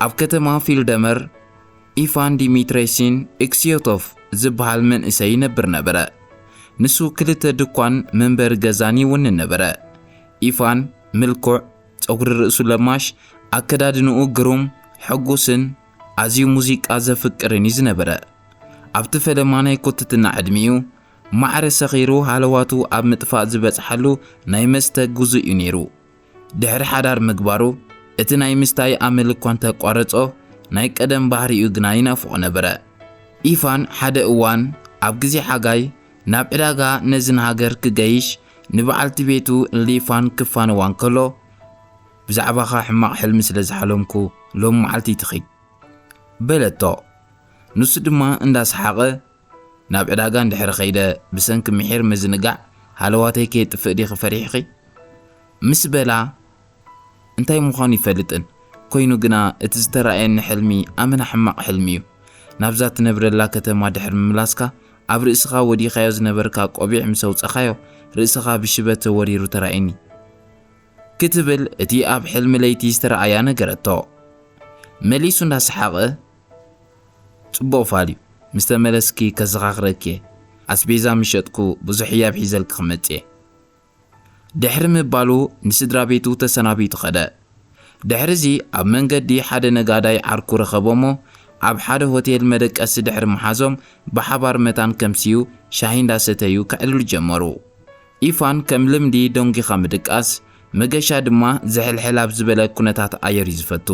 ኣብ ከተማ ፊልደመር፣ ኢፋን ዲሚትሬሲን ኢክስዮቶፍ ዝበሃል መንእሰይ ይነብር ነበረ። ንሱ ክልተ ድኳን መንበሪ ገዛን ይውንን ነበረ። ኢፋን ምልኩዕ፣ ጸጉሪ ርእሱ ለማሽ፣ ኣከዳድንኡ ግሩም፣ ሕጉስን ኣዝዩ ሙዚቃ ዘፍቅርን እዩ ዝነበረ። ኣብቲ ፈለማ ናይ ኮትትና ዕድሚኡ፣ ማዕረ ሰኺሩ ሃለዋቱ ኣብ ምጥፋእ ዝበጽሓሉ ናይ መስተ ግዙእ እዩ ነይሩ። ድሕሪ ሓዳር ምግባሩ፣ እቲ ናይ ምስታይ ኣመል እኳ እንተቋረጾ፣ ናይ ቀደም ባህሪኡ ግና ይናፍቖ ነበረ። ኢፋን ሓደ እዋን ኣብ ግዜ ሓጋይ ናብ ዕዳጋ ነዚ ንሃገር ክገይሽ ንበዓልቲ ቤቱ ሊፋን ክፋነዋ እንከሎ፣ "ብዛዕባኻ ሕማቕ ሕልሚ ስለ ዝሓለምኩ ሎም መዓልቲ ትኺድ" በለቶ። ንሱ ድማ እንዳሰሓቐ፣ "ናብ ዕዳጋ እንድሕር ኸይደ ብሰንኪ ምሒር ምዝንጋዕ ሃለዋተይ ከየጥፍእ ዲኺ ፈሪሕኺ?" ምስ በላ፣ "እንታይ ምዃኑ ይፈልጥን፣ ኮይኑ ግና እቲ ዝተራእየኒ ሕልሚ ኣመና ሕማቕ ሕልሚ እዩ። ናብዛ ትነብረላ ከተማ ድሕሪ ምምላስካ ኣብ ርእስኻ ወዲኻዮ ዝነበርካ ቆቢዕ ምስ ኣውጻኻዮ ርእስኻ ብሽበት ተወሪሩ ተራእየኒ" ክትብል እቲ ኣብ ሕልሚ ለይቲ ዝተራእያ ነገረቶ። መሊሱ እንዳሰሓቐ፣ "ጽቡቕ ፋል እዩ፣ ምስ ተመለስኪ ከዘኻኽረኪ እየ። ኣስቤዛ ምስ ሸጥኩ ብዙሕ ህያብ ሒዘልኪ ክመጽእ እየ" ድሕሪ ምባሉ ንስድራ ቤቱ ተሰናቢቱ ኸደ። ድሕሪዚ ኣብ መንገዲ ሓደ ነጋዳይ ዓርኩ ረኸቦ እሞ ኣብ ሓደ ሆቴል መደቀሲ ድሕሪ ምሓዞም ብሓባር መታን ከምስዩ ሻሂ እንዳሰተዩ ከዕልሉ ጀመሩ። ኢፋን ከም ልምዲ ደንጒኻ ምድቃስ፣ መገሻ ድማ ዝሕልሕል ኣብ ዝበለ ኩነታት ኣየር እዩ ዝፈቱ።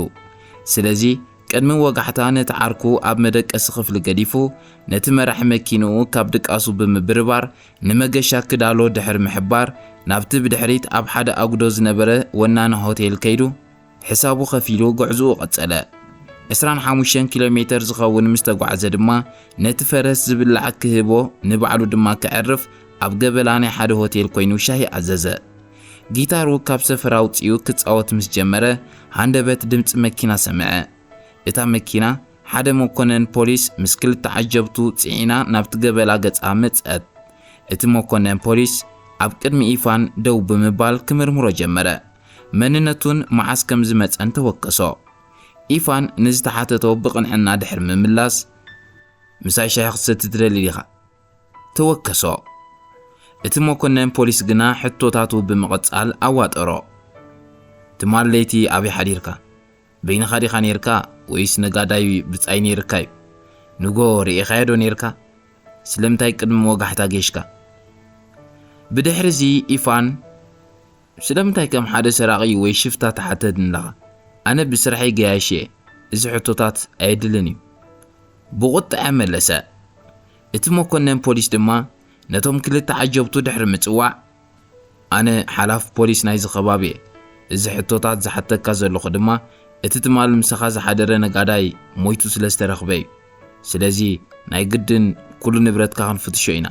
ስለዚ ቅድሚ ወጋሕታ ነቲ ዓርኩ ኣብ መደቀሲ ክፍሊ ገዲፉ ነቲ መራሒ መኪንኡ ካብ ድቃሱ ብምብርባር ንመገሻ ክዳሎ ድሕሪ ምሕባር ናብቲ ብድሕሪት ኣብ ሓደ ኣጉዶ ዝነበረ ወናኒ ሆቴል ከይዱ ሕሳቡ ከፊሉ ጉዕዝኡ ቀጸለ። ዕስራን ሓሙሽተን ኪሎ ሜተር ዝኸውን ምስ ተጓዕዘ ድማ ነቲ ፈረስ ዝብላዕ ክህቦ ንባዕሉ ድማ ከዕርፍ ኣብ ገበላ ናይ ሓደ ሆቴል ኮይኑ ሻሂ ኣዘዘ። ጊታሩ ካብ ሰፈር ኣውጺኡ ክጻወት ምስ ጀመረ ሃንደበት ድምጺ መኪና ሰምዐ። እታ መኪና ሓደ መኮነን ፖሊስ ምስ ክልተ ዓጀብቱ ጽዒና ናብቲ ገበላ ገጻ መጽአት። እቲ መኮነን ፖሊስ ኣብ ቅድሚ ኢፋን ደው ብምባል ክምርምሮ ጀመረ። መንነቱን መዓስ ከም ዝመጸን ተወከሶ። ኢፋን ንዝተሓተቶ ብቕንዕና ድሕሪ ምምላስ፣ "ምሳይ ሻሂ ክትሰቲ ትደሊ ዲኻ?" ተወከሶ። እቲ መኮነን ፖሊስ ግና ሕቶታቱ ብምቕጻል ኣዋጠሮ። "ትማል ለይቲ ኣበይ ሓዲርካ? በይንኻ ዲኻ ነይርካ ወይስ ነጋዳይ ብጻይ ነይርካ እዩ? ንጎ ርኢኻዮ ዶ ነይርካ? ስለምንታይ ቅድሚ ወጋሕታ ጌሽካ?" ብድሕሪዚ ኢፋን፣ "ስለምንታይ ከም ሓደ ሰራቒ ወይ ሽፍታ ትሓተኒ ኣለኻ? ኣነ ብስርሐይ ገያሺ እየ። እዚ ሕቶታት ኣየድልን እዩ" ብቑጥዐ መለሰ። እቲ መኮነን ፖሊስ ድማ ነቶም ክልተ ዓጀብቱ ድሕሪ ምጽዋዕ፣ "ኣነ ሓላፍ ፖሊስ ናይዚ ከባቢ እየ። እዚ ሕቶታት ዝሓተካ ዘለኹ ድማ እቲ ትማል ምሳኻ ዝሓደረ ነጋዳይ ሞይቱ ስለ ዝተረኽበ እዩ። ስለዚ ናይ ግድን ኩሉ ንብረትካ ክንፍትሾ ኢና"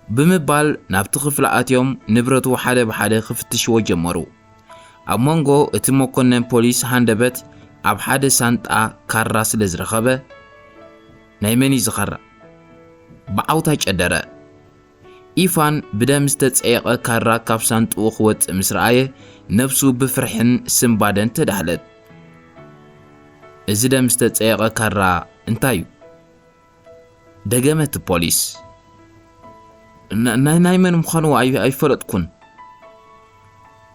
ብምባል ናብቲ ክፍሊ ኣትዮም ንብረቱ ሓደ ብሓደ ክፍትሽዎ ጀመሩ። ኣብ መንጎ እቲ መኮነን ፖሊስ ሃንደበት ኣብ ሓደ ሳንጣ ካራ ስለ ዝረኸበ፣ "ናይ መን እዩ እዚ ካራ?" ብዓውታ ጨደረ። ኢፋን ብደም ዝተጸየቐ ካራ ካብ ሳንጥኡ ክወጽእ ምስ ረኣየ፣ ነብሱ ብፍርሕን ስንባደን ተዳህለት። "እዚ ደም ዝተጸየቐ ካራ እንታይ እዩ?" ደገመ እቲ ፖሊስ። "ና-፣ ናይ፣ ናይ መን ምዃኑ ኣይ-፣ ኣይፈለጥኩን"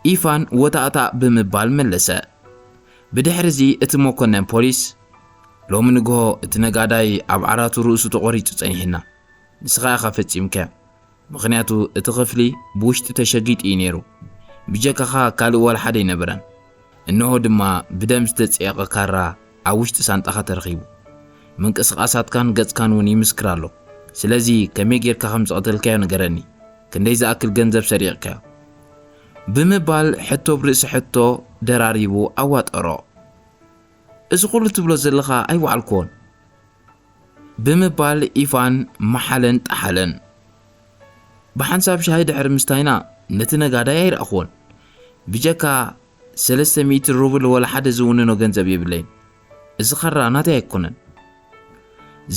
ኢፋን ወታእታእ ብምባል መለሰ። ብድሕሪዚ እቲ መኮነን ፖሊስ፣ "ሎሚ ንግሆ እቲ ነጋዳይ ኣብ ዓራቱ ርእሱ ተቖሪጹ ጸኒሕና። ንስኻ ኢኻ ፈጺምካዮ። ምኽንያቱ እቲ ክፍሊ ብውሽጢ ተሸጊጡ እዩ ነይሩ። ብጀካኻ ካልእ ዋላ ሓደ ኣይነበረን። እንሆ ድማ ብደም ዝተጸየቐ ካራ ኣብ ውሽጢ ሳንጣኻ ተረኺቡ። ምንቅስቓሳትካን ገጽካን እውን ይምስክር ኣሎ። ስለዚ ከመይ ጌርካ ከም ዝቐተልካዮ ንገረኒ። ክንደይ ዝኣክል ገንዘብ ሰሪቕካዮ?" ብምባል ሕቶ ብርእሲ ሕቶ ደራሪቡ ኣዋጠሮ። "እዚ ኩሉ ትብሎ ዘለኻ ኣይወዓልክዎን" ብምባል ኢፋን መሓለን ጠሓለን። ብሓንሳብ ሻሂ ድሕሪ ምስታይና ነቲ ነጋዳይ ኣይረኣኽዎን። ብጀካ ሰለስተ ሚእቲ ሩብል ወላ ሓደ ዝውንኖ ገንዘብ የብለይን። እዚ ኸራ ናተይ ኣይኮነን።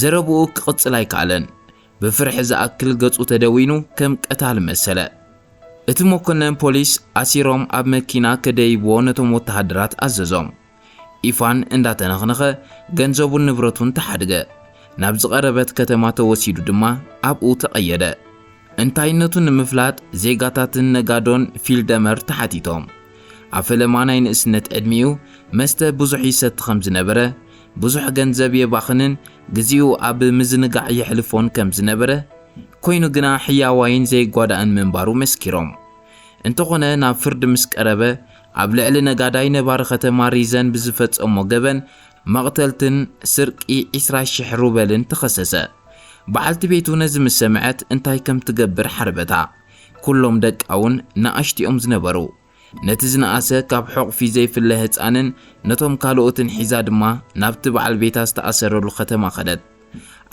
ዘረብኡ ክቕጽል ኣይከኣለን። ብፍርሒ ዝኣክል ገጹ ተደዊኑ ከም ቀታሊ መሰለ። እቲ መኮነን ፖሊስ ኣሲሮም ኣብ መኪና ከደይብዎ ነቶም ወተሃደራት ኣዘዞም። ኢፋን እንዳተነኽነኸ ገንዘቡን ንብረቱን ተሓድገ። ናብ ዝቐረበት ከተማ ተወሲዱ ድማ ኣብኡ ተቐየደ። እንታይነቱ ንምፍላጥ ዜጋታትን ነጋዶን ፊልደመር ተሓቲቶም። ኣብ ፈለማ ናይ ንእስነት ዕድሚኡ መስተ ብዙሕ ይሰቲ ከም ዝነበረ፣ ብዙሕ ገንዘብ የባኽንን ግዜኡ ኣብ ምዝንጋዕ የሕልፎን ከም ዝነበረ፣ ኮይኑ ግና ሕያዋይን ዘይጓዳእን ምንባሩ መስኪሮም። እንተኾነ ናብ ፍርዲ ምስ ቀረበ፣ ኣብ ልዕሊ ነጋዳይ ነባሪ ከተማ ሪዘን ብዝፈጸሞ ገበን መቕተልትን ስርቂ ዕስራ ሽሕ ሩበልን ተኸሰሰ። በዓልቲ ቤቱ ነዚ ምስ ሰምዐት እንታይ ከም ትገብር ሓረበታ። ኩሎም ደቃ እውን ንኣሽቲኦም ዝነበሩ። ነቲ ዝነኣሰ ካብ ሕቑፊ ዘይፍለ ህጻንን ነቶም ካልኦትን ሒዛ ድማ ናብቲ በዓል ቤታ ዝተኣሰረሉ ከተማ ከደት።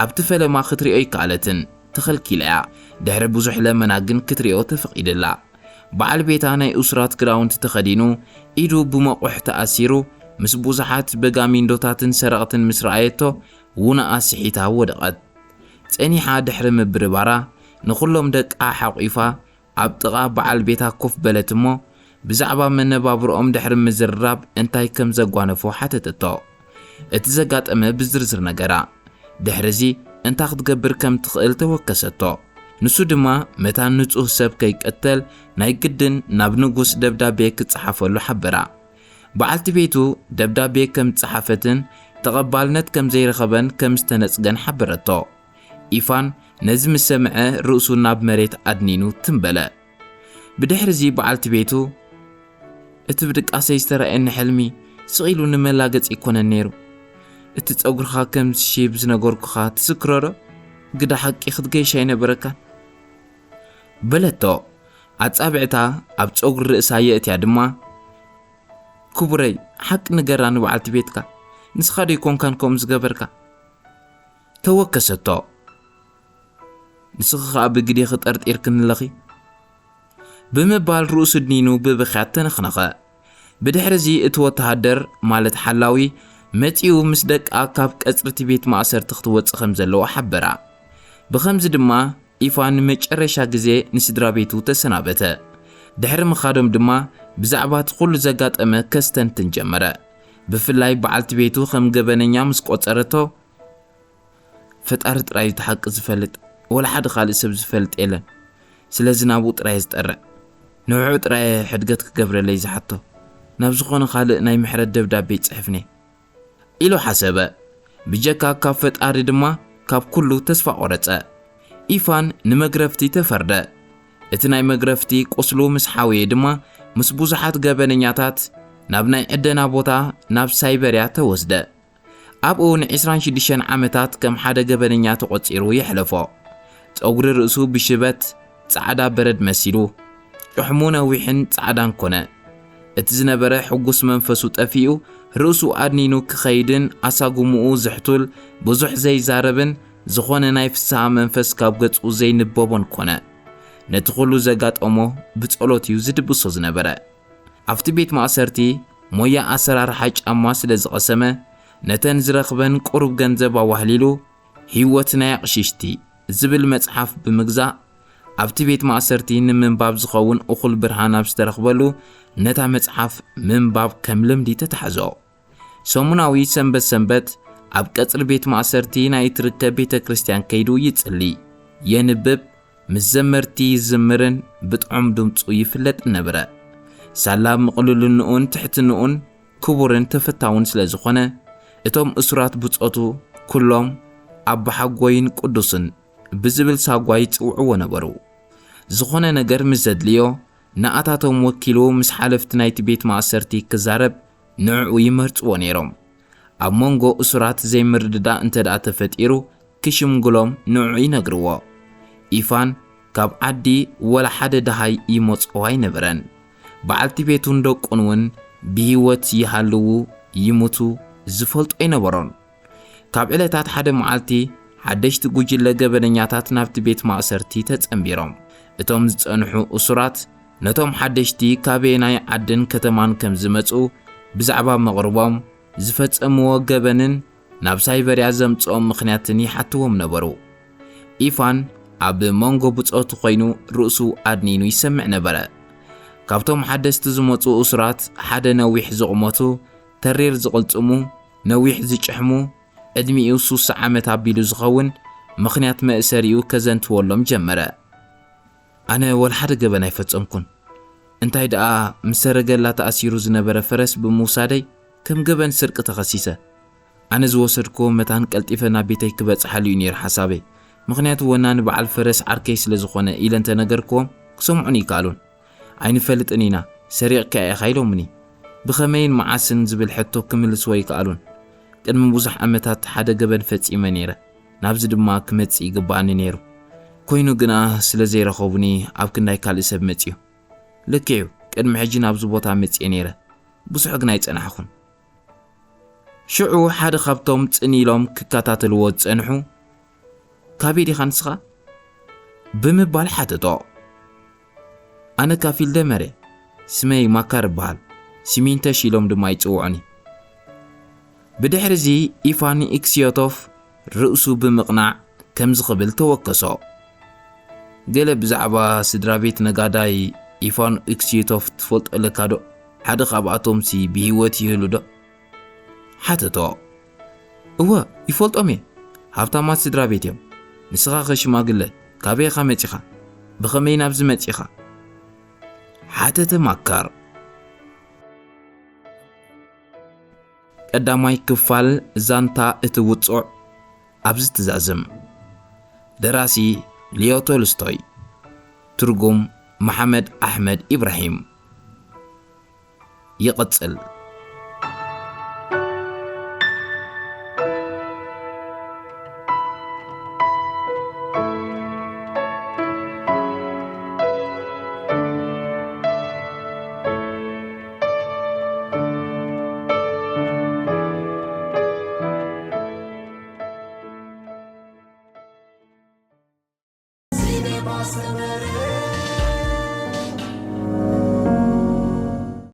ኣብቲ ፈለማ ክትሪኦ ኣይከኣለትን፣ ተኸልኪላ እያ። ድሕሪ ብዙሕ ለመና ግን ክትሪኦ ተፈቒድላ። በዓል ቤታ ናይ እሱራት ክዳውንቲ ተኸዲኑ፣ ኢዱ ብመቑሕ ተኣሲሩ፣ ምስ ብዙሓት በጋሚንዶታትን ሰረቕትን ምስ ረኣየቶ፣ ውነኣ ስሒታ ወደቐት። ጸኒሓ ድሕሪ ምብርባራ፣ ንኹሎም ደቃ ሓቑፋ፣ ኣብ ጥቓ በዓል ቤታ ኮፍ በለት እሞ፣ ብዛዕባ መነባብሮኦም ድሕሪ ምዝርራብ እንታይ ከም ዘጓነፎ ሓተተቶ። እቲ ዘጋጠመ ብዝርዝር ነገራ። ድሕርዚ እንታይ ክትገብር ከም ትኽእል ተወከሰቶ። ንሱ ድማ መታን ንጹህ ሰብ ከይቀተል ናይ ግድን ናብ ንጉስ ደብዳቤ ክጸሓፈሉ ሓበራ። በዓልቲ ቤቱ ደብዳቤ ከም ዝጸሓፈትን ተቐባልነት ከም ዘይረኸበን ከም ዝተነጽገን ሓበረቶ። ኢፋን ነዚ ምስ ሰምዐ ርእሱ ናብ መሬት ኣድኒኑ ትም በለ። ብድሕርዚ በዓልቲ ቤቱ፣ "እቲ ብድቃሰይ ዝተራእየኒ ሕልሚ ስቕ ኢሉ ንመላገጺ ኣይኮነን ነይሩ። እቲ ጸጉርኻ ከም ዝሽይብ ዝነገርኩኻ ትዝክሮ ዶ? ግዳ ሓቂ ክትገይሽ ኣይነበረካን?" በለቶ። ኣጻብዕታ ኣብ ጸጉሪ ርእሳ የእትያ ድማ፣ "ክቡረይ፣ ሓቂ ንገራ ንበዓልቲ ቤትካ። ንስኻ ዶ ኣይኮንካን ከምኡ ዝገበርካ?" ተወከሰቶ። "ንስኺ ኸኣ ብግዴኺ ጠርጢርክኒ ኣለኺ?" ብምባል ርእሱ ድኒኑ ብብኽያት ተነኽነኸ። ብድሕርዚ እቲ ወተሃደር፣ ማለት ሓላዊ፣ መጺኡ ምስ ደቃ ካብ ቀጽሪ እቲ ቤት ማእሰርቲ ክትወጽእ ከም ዘለዎ ሓበራ። ብኸምዚ ድማ ኢፋን ንመጨረሻ ግዜ ንስድራ ቤቱ ተሰናበተ። ድሕሪ ምኻዶም ድማ ብዛዕባ እቲ ኩሉ ዘጋጠመ ከስተንትን ጀመረ። ብፍላይ በዓልቲ ቤቱ ከም ገበነኛ ምስ ቆጸረቶ፣ "ፈጣሪ ጥራይ እዩ እቲ ሓቂ ዝፈልጥ፣ ወላ ሓደ ካልእ ሰብ ዝፈልጥ የለን። ስለዚ ናብኡ ጥራይ እየ ዝጠርዕ። ንዕኡ ጥራይ እየ ሕድገት ክገብረለይ ዝሓቶ። ናብ ዝኾነ ካልእ ናይ ምሕረት ደብዳቤ ይጽሕፍኒ" ኢሉ ሓሰበ። ብጀካ ካብ ፈጣሪ ድማ ካብ ኩሉ ተስፋ ቆረጸ። ኢፋን ንመግረፍቲ ተፈርደ። እቲ ናይ መግረፍቲ ቁስሉ ምስ ሓወየ ድማ ምስ ብዙሓት ገበነኛታት ናብ ናይ ዕደና ቦታ ናብ ሳይበርያ ተወስደ። ኣብኡ ንዒስራን ሽዱሽተን ዓመታት ከም ሓደ ገበነኛ ተቖጺሩ የሕለፎ። ጸጉሪ ርእሱ ብሽበት ጻዕዳ በረድ መሲሉ፣ ጭሕሙ ነዊሕን ጻዕዳን ኮነ። እቲ ዝነበረ ሕጉስ መንፈሱ ጠፊኡ፣ ርእሱ ኣድኒኑ ክኸይድን ኣሳጉምኡ ዝሕቱል፣ ብዙሕ ዘይዛረብን፣ ዝኾነ ናይ ፍስሃ መንፈስ ካብ ገጹ ዘይንበቦን ኮነ። ነቲ ኩሉ ዘጋጠሞ ብጸሎት እዩ ዝድብሶ ዝነበረ። ኣብቲ ቤት ማእሰርቲ ሞያ ኣሰራርሓ ጫማ ስለ ዝቐሰመ፣ ነተን ዝረኽበን ቁሩብ ገንዘብ ኣዋህሊሉ፣ ህይወት ናይ ኣቕሽሽቲ ዝብል መጽሓፍ ብምግዛእ፣ ኣብቲ ቤት ማእሰርቲ ንምንባብ ዝኸውን እኹል ብርሃን ኣብ ዝተረኽበሉ፣ ነታ መጽሓፍ ምንባብ ከም ልምዲ ተታሕዞ። ሰሙናዊ ሰንበት ሰንበት ኣብ ቀጽሪ ቤት ማእሰርቲ ናይ እትርከብ ቤተ ክርስቲያን ከይዱ ይጽሊ፣ የንብብ፣ ምስ ዘመርቲ ይዝምርን ብጥዑም ድምጹ ይፍለጥ ነበረ። ሳላ ምቕልልንኡን ትሕትንኡን ክቡርን ተፈታውን ስለ ዝኾነ፣ እቶም እሱራት ብጾቱ ኩሎም ኣባሓጎይን ቅዱስን ብዝብል ሳጓ ይጽውዕዎ ነበሩ። ዝኾነ ነገር ምስ ዘድልዮ፣ ንኣታቶም ወኪሉ ምስ ሓለፍቲ ናይቲ ቤት ማእሰርቲ ክዛረብ ንዕኡ ይመርጽዎ ነይሮም። ኣብ መንጎ እሱራት ዘይምርድዳእ እንተ ደኣ ተፈጢሩ፣ ክሽምግሎም ንዕኡ ይነግርዎ። ኢፋን ካብ ዓዲ ወላ ሓደ ደሃይ ይመጽኦ ኣይነበረን። በዓልቲ ቤቱን ደቁን እውን ብህይወት ይሃልዉ ይሙቱ ዝፈልጦ ኣይነበሮን። ካብ ዕለታት ሓደ መዓልቲ፣ ሓደሽቲ ጉጅለ ገበነኛታት ናብቲ ቤት ማእሰርቲ ተጸንቢሮም። እቶም ዝጸንሑ እሱራት ነቶም ሓደሽቲ ካበየናይ ዓድን ከተማን ከም ዝመጹ ብዛዕባ መቕርቦም፣ ዝፈጸምዎ ገበንን ናብ ሳይበርያ ዘምጽኦም ምኽንያትን ይሓትዎም ነበሩ። ኢፋን ኣብ መንጎ ብጾቱ ኮይኑ ርእሱ ኣድኒኑ ይሰምዕ ነበረ። ካብቶም ሓደስቲ ዝመጹ እሱራት ሓደ ነዊሕ ዝቑመቱ፣ ተሪር ዝቕልጽሙ፣ ነዊሕ ዝጭሕሙ፣ ዕድሚኡ ሱሳ ዓመት ኣቢሉ ዝኸውን ምኽንያት መእሰሪኡ ከዘንትወሎም ጀመረ። ኣነ ወላ ሓደ ገበን ኣይፈጸምኩን። እንታይ ደኣ ምስ ሰረገላ ተኣሲሩ ዝነበረ ፈረስ ብምውሳደይ ከም ገበን ስርቂ ተኸሲሰ። ኣነ ዝወሰድኩዎ መታን ቀልጢፈ ናብ ቤተይ ክበጽሓሉ እዩ ነይሩ ሓሳበይ። ምኽንያቱ ወናኒ በዓል ፈረስ ዓርከይ ስለ ዝኾነ ኢለ እንተነገርኩዎም ክሰምዑኒ ይከኣሉን። ኣይንፈልጥን ኢና፣ ሰሪቕካ ኢኻ ኢሎምኒ። ብኸመይን መዓስን ዝብል ሕቶ ክምልስዎ ይከኣሉን። ቅድሚ ብዙሕ ዓመታት ሓደ ገበን ፈጺመ ነይረ። ናብዚ ድማ ክመጽእ ይግባኣኒ ነይሩ። ኮይኑ ግና ስለ ዘይረኸቡኒ ኣብ ክንዳይ ካልእ ሰብ መጺኡ። ልክዕ እዩ፣ ቅድሚ ሕጂ ናብዚ ቦታ መጺኤ ነይረ። ብዙሕ ግና ኣይጸናሕኹን። ሽዑ ሓደ ካብቶም ጽን ኢሎም ክከታተልዎ ዝጸንሑ፣ "ካበይ ዲኻ ንስኻ?" ብምባል ሓተቶ። "ኣነ ካፊል ደመር እየ። ስመይ ማካር እበሃል። ሲሚንተሽ ኢሎም ድማ ይጽውዑኒ።" ብድሕርዚ ኢፋን ኢክስዮቶፍ ርእሱ ብምቕናዕ ከምዚ ክብል ተወከሶ። "ገለ ብዛዕባ ስድራ ቤት ነጋዳይ ኢፋን ኢክስዮቶፍ ትፈልጦ ኣለካ ዶ? ሓደ ካብኣቶምሲ ብህይወት ይህሉ ዶ?" ሓተቶ። "እወ፣ ይፈልጦም እየ። ሃብታማት ስድራ ቤት እዮም። ንስኻ ኸ ሽማግለ፣ ካበይ ኢኻ መጺኻ? ብኸመይ ናብዚ መጺኻ?" ሓተተ ማካር። ቀዳማይ ክፋል ዛንታ እቲ ውጹዕ ኣብዚ ትዛዝም። ደራሲ ሊዮ ቶልስቶይ። ትርጉም መሓመድ ኣሕመድ ኢብራሂም። ይቕጽል።